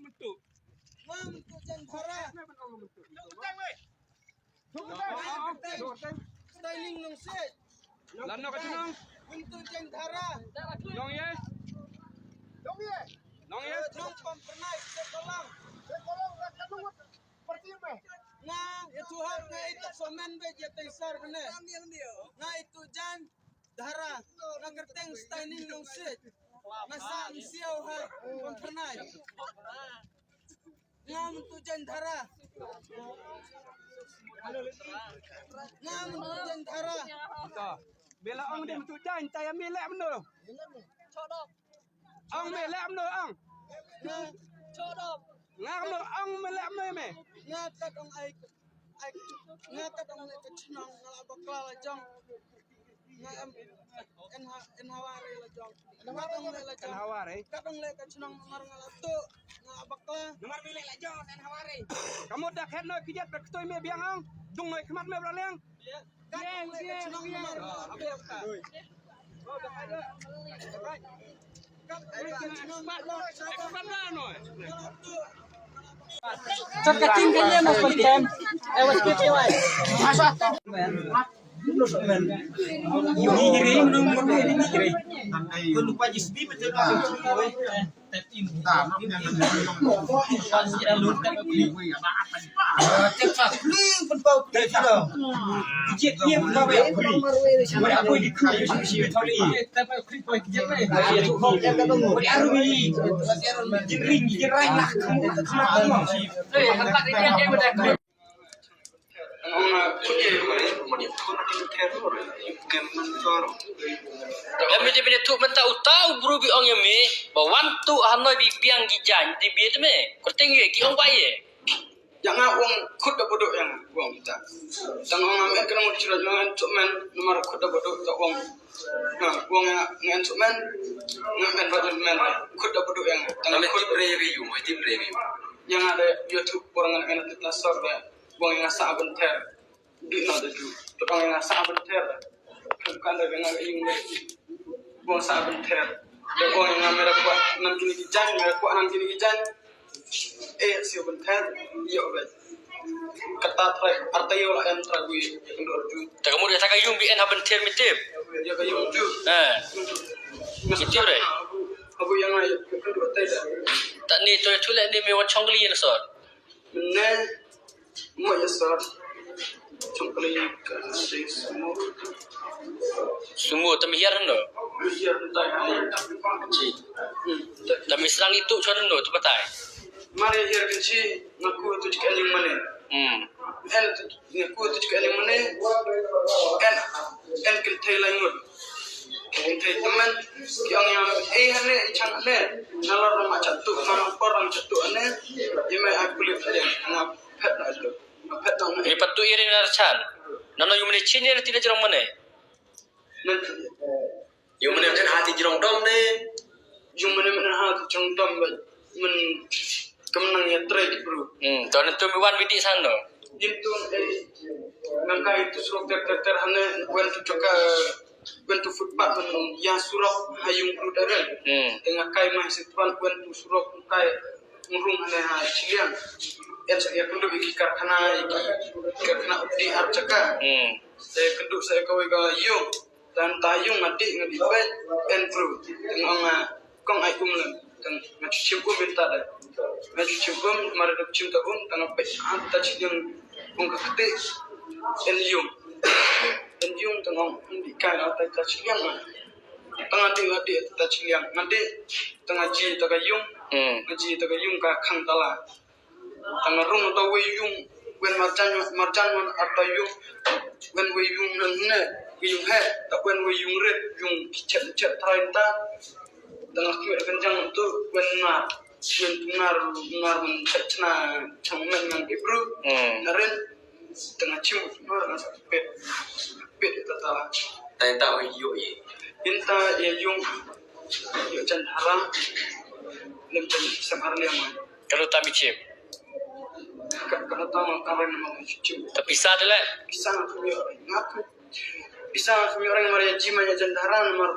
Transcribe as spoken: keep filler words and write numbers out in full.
Mynta. Nga mynta Jaiñ Dhara. Styling nongsiej. Lano ka chnong? Mynta Jaiñ Dhara. Nong ye? Nong ye? Nong Pamphyrnai, Sekolang. Nga, itu hak nga itu somen be je tensar bene. Nga itu Jaiñ Dhara, nga kyrteng Styling nongsiej. Nga sa msiau ha Pamphyrnai. Nga mynta Jaiñ Dhara. Nga mynta Jaiñ Dhara. Bela ong de mynta Jaiñ, taya mele mno. Ong mele mno ong. Nga mno ong mele mno me. Nga kat ong ai, ai, nga kat ong le ka chnong nga la bakla la jong. Nga em, en ha, en haware la jong. Nga dong le la jong. Haware. Ka dong le ka chnong mar nga la tu, nga bakla. Namar me le la jong, en haware. Kamu dak het noi kijet ber ktoi me biang ang. Dung noi khmat me bra leng. Ka dong le ka chnong mar nga la tu. Ka dong le ka chnong mar nga la tu. Sa ka tin ka ïa mas pantem. Ai was kit ïa wai. Ni giri nung murni ni giri. Ko lupa jisbi betul. Ïa me, te pynïathuh mynta uta u bru ba ong ïa me ba wan tuh hanoi ba biang ki jaiñ, te bia te me kyrteng ïa ki ong ba ïa. Ïa nga ong khut da buduh ïa nga ong ta. Tang ong nga men kena mut chura ïa nga tuh men namar khut da buduh ta ong. Na ong ïa nga tuh men. Nga men ba men khut da buduh ïa nga. Tang khut re re yu, ti re re yu. Ïa nga de ïa tuh por nga men ta sor de. Ong ïa nga sa benther. Di na de tu. Tang ïa nga sa benther. Kan de nga ing de. Ong sa benther. De ong ïa nga mera kwah nam kini ki jaiñ, mera kwah nam kini ki jaiñ. Eh, si benther, ïa be. Kata trai, arta ïa la em trai bui, ïa kendor ju. Ta ka mut ïa ta ka yung bi en ha benther mi tip. Ïa ka yung ju. Eh. Ki tip re. Abu ïa nga ïa kendor tai da. Ta ni to ïa chule ni me wan chong li ïa na sor. Ne, mo ïa sor. Chong li ka de sumo. Sumo, ta mi hiar no. Mi hiar tai ha. Ji. Hmm. Ta mi srang itu chon no, tu patai. Mari hiar kan chi, ngaku tu jik aling mane. Hmm. En tu, ngaku tu jik aling mane. En, en kan thai langut. Kan thai teman, ki ong yang, eh, ane, chang ane. Nalar nama chatu, nama por nama chatu ane. Ime aku lip ane, nama pet na tu. Nama pet na ane. Ni patu iri nar chan. Nano yung mane chin iri tina jrong mane. Nanti. Yung mane mane hati jrong dom ne. Yung mane mane hati jrong dom ne. Men kemenang ya trai di bru. Hmm, to nanti mi wan bidi sano. Yin tu, eh, nang kai tu surok ter ter ter hane wen tu choka, wen tu footpath men ya surok ha yung bru dare. Hmm. Tengah kai mah si tuan wen tu surok kai ngurung hane ha chiliang. Yan sa ya kundu iki karkhana, iki karkhana di ar chaka. Hmm. Saya kundu saya kawai ka yung. Tang ta yung nga dih nga dih bad en bru. Tang ong nga kong ai um lem. Tang nga chu chim um mynta da. Nga chu chim um, mara da chim ta um, tang nga peit ha ta chiliang ong ka kti. En yung. En yung tang ong em dih kai na ta ta chiliang nga. Tang nga dih nga dih ta chiliang. Nga dih tang nga ji ta ka yung. Hmm. Nga ji ta ka yung ka khang tala. Tang rung ta wei yung, wen marjan, marjan wen arta yung, wen wei yung nan ne, wei yung he, ta wen wei yung rit, yung kichet chet trai ta. Tang khmih kan jang tu, wen nar, wen nar, nar men chet chna, chang men ngan ibru, hmm, narin, tang chim, nar ngan sa pet, pet ta ta. Tai ta wei yo i. Inta ya yung, yo jan haram, lem jan sam har liang. Kalau ta mi chim. Ka, ka ta ma ka ren ma chim. Ta pisa de le. Pisa nga kumyo ren. Nga ku. Pisa nga kumyo ren mar ya jima ya jan daran mar.